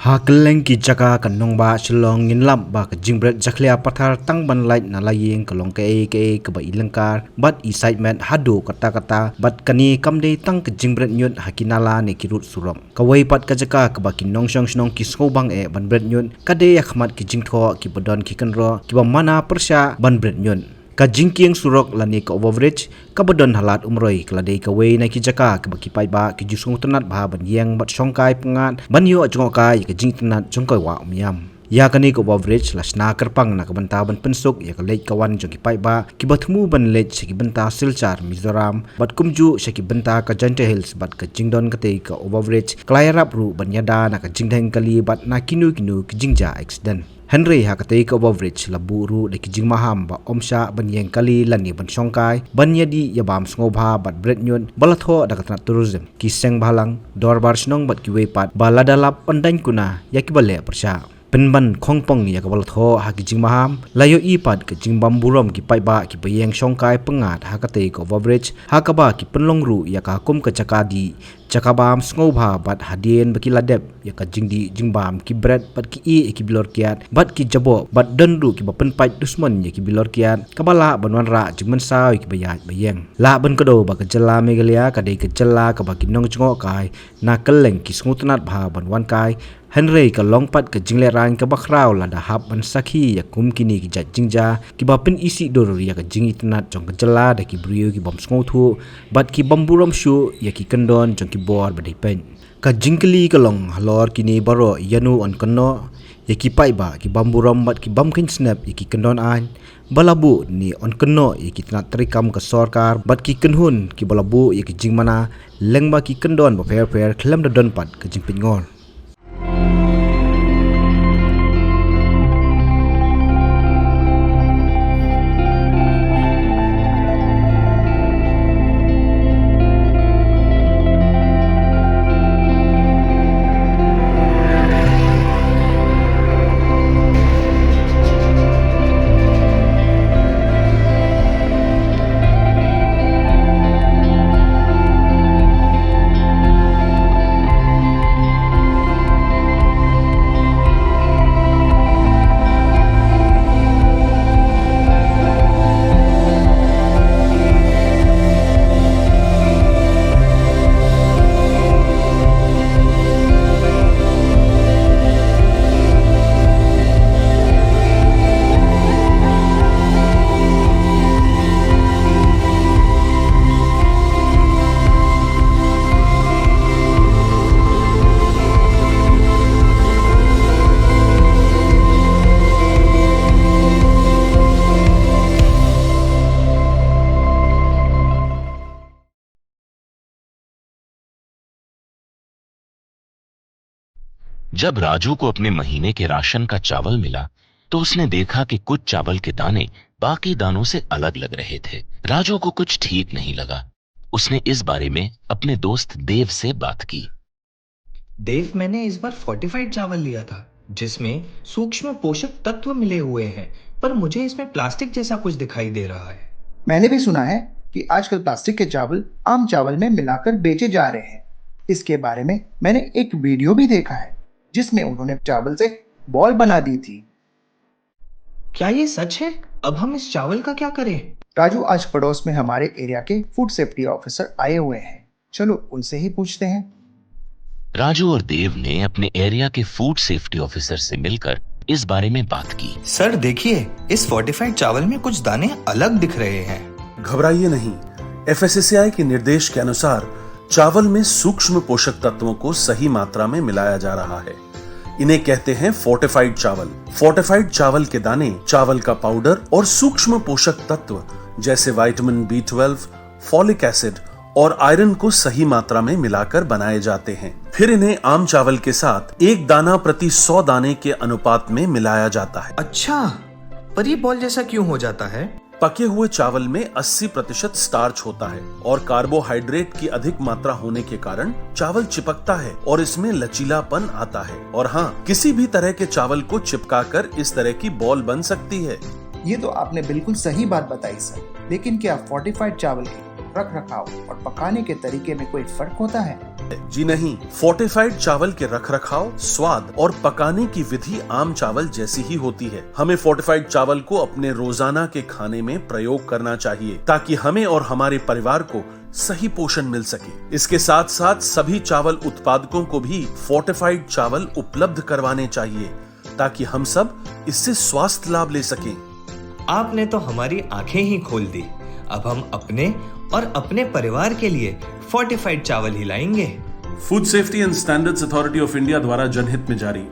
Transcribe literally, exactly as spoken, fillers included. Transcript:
Ha kylleng ki jaka ka nongbah Shillong ngin lap ba ka jingbret jakhlia pathar tang ban lait na la ïing ka long kaei kaei kaba i lyngkar bad i sait met haduh katta katta, bad kane kam dei tang ka jingbret ñiut ha ki nala ne ki rud surok. Kawei pat ka jaka kaba ki nongshong shnong ki sngewbang eh ban bret ñiut ka dei ha khmat ki jingthoh kiba don ki kynroh kiba mana pyrshah ban bret ñiut. Ka jingkieng surok lane ka overbridge kaba don ha Lad Umroi ka la dei kawei na ki jaka kaba ki paidbah ki ju sngewtynnat bha ban ïeng bad shongkai pyngngad ban ïoh jngohkai ïa ka jingitynnat jong ka Wah Umïam. Ïa kane ka overbridge la shna kyrpang na ka bynta ban pynsuk ïa ka leit ka wan jong ki paidbah kiba thmu ban leit sha ki bynta Silchar, Mizoram, bad kumjuh sha ki bynta ka Jaintia Hills, bad ka jingdon katei ka overbridge ka la ïarap ruh ban ïada na ka jingdheng kali bad na kino kino ki jingjia accident. Hynrei ha katei ka overbridge la buh ruh da ki jingmaham ba ym shah ban ïeng kali lane ban shongkai, ban ïadih ïa bam sngewbha bad bret ñiut ba la thoh da ka tnat tourism, ki seng bhalang, dorbar shnong bad kiwei pat ba lada lap yn daiñ kuna ïa kiba leh pyrshah. Pynban khongpong ïa kaba la thoh ha ki jingmaham, la ïohi pat ka jingbam burom ki paidbah kiba ïeng shongkai pyngngad ha katei ka overbridge, ha kaba ki pynlong ruh ïa ka kum ka jaka dih, jaka bam sngewbha bad hadien ba ki la dep ïa ka jingdih jingbam ki bret bad ki ïeh ïa ki bilor kiad bad ki jaboh bad don ruh kiba pynpait dusmon ïa ki bilor kiad kaba lah ban wanrah jingmynsaw ïa kiba ïaid ba ïeng. Lah ban kdew ba ka jylla Meghalaya ka dei ka jylla kaba ki nongjngohkai na kylleng ki sngewtynnat bha ban wan kai, hynrei ka long pat ka jinglehrain kaba khraw lada hap ban sakhi ïa kum kine ki jait jingjia kiba pynisih dur ïa ka jingitynnat jong ka jylla da ki briew ki bym sngewthuh bad ki bym burom shuh ïa ki kyndon jong ki bor ba dei peit. Ka jingkylli ka long halor kine baroh ïano yn kynnoh ïa ki paidbah ki bam burom bad ki bym kheiñ snep ïa ki kyndon aiñ ba la buh ne yn kynnoh ïa ki tnat treikam ka sorkar bad ki kynhun kiba la buh ïa ki jingmana lyngba ki kyndon bapher bapher khlem da don pat ka jingpynngor. जब राजू को अपने महीने के राशन का चावल मिला, तो उसने देखा कि कुछ चावल के दाने बाकी दानों से अलग लग रहे थे। राजू को कुछ ठीक नहीं लगा। उसने इस बारे में अपने दोस्त देव से बात की। देव, मैंने इस बार फोर्टिफाइड चावल लिया था, जिसमें सूक्ष्म पोषक तत्व मिले हुए हैं, पर मुझे इसमें प्लास्टिक जैसा कुछ दिखाई दे रहा है। मैंने भी सुना है कि आजकल प्लास्टिक के चावल आम चावल में मिलाकर बेचे जा रहे हैं। इसके बारे में मैंने एक वीडियो भी देखा है, जिसमें उन्होंने चावल से बॉल बना दी थी। क्या ये सच है? अब हम इस चावल का क्या करें? राजू, आज पड़ोस में हमारे एरिया के फूड सेफ्टी ऑफिसर आए हुए हैं, चलो उनसे ही पूछते हैं। राजू और देव ने अपने एरिया के फूड सेफ्टी ऑफिसर से मिलकर इस बारे में बात की। सर, देखिए, इस फोर्टिफाइड चावल में कुछ दाने अलग दिख रहे हैं। घबराइए नहीं, एफएसएसएआई के निर्देश के अनुसार चावल में सूक्ष्म पोषक तत्वों को सही मात्रा में मिलाया जा रहा है। इन्हें कहते हैं फोर्टिफाइड चावल। फोर्टिफाइड चावल के दाने चावल का पाउडर और सूक्ष्म पोषक तत्व जैसे vitamin B twelve, folic acid और आयरन को सही मात्रा में मिलाकर बनाए जाते हैं। फिर इन्हें आम चावल के साथ एक दाना प्रति सौ दाने के अनुपात में मिलाया जाता है। अच्छा, पर ये बॉल जैसा क्यों हो जाता है? पके हुए चावल में अस्सी प्रतिशत स्टार्च होता है और कार्बोहाइड्रेट की अधिक मात्रा होने के कारण चावल चिपकता है और इसमें लचीलापन आता है। और हाँ, किसी भी तरह के चावल को चिपकाकर इस तरह की बॉल बन सकती है। ये तो आपने बिल्कुल सही बात बताई सर, लेकिन क्या फोर्टिफाइड चावल के रख रखाव और पकाने के तरीके में कोई फर्क होता है? जी नहीं, फोर्टिफाइड चावल के रख रखाव, स्वाद और पकाने की विधि आम चावल जैसी ही होती है। हमें फोर्टिफाइड चावल को अपने रोजाना के खाने में प्रयोग करना चाहिए, ताकि हमें और हमारे परिवार को सही पोषण मिल सके। इसके साथ साथ सभी चावल उत्पादकों को भी फोर्टिफाइड चावल उपलब्ध करवाने चाहिए, ताकि हम सब इससे स्वास्थ्य लाभ ले सकें। आपने तो हमारी आंखें ही खोल दी। अब हम अपने और अपने परिवार के लिए फोर्टिफाइड चावल ही लाएंगे। Food Safety and Standards Authority of India द्वारा जनहित में जारी।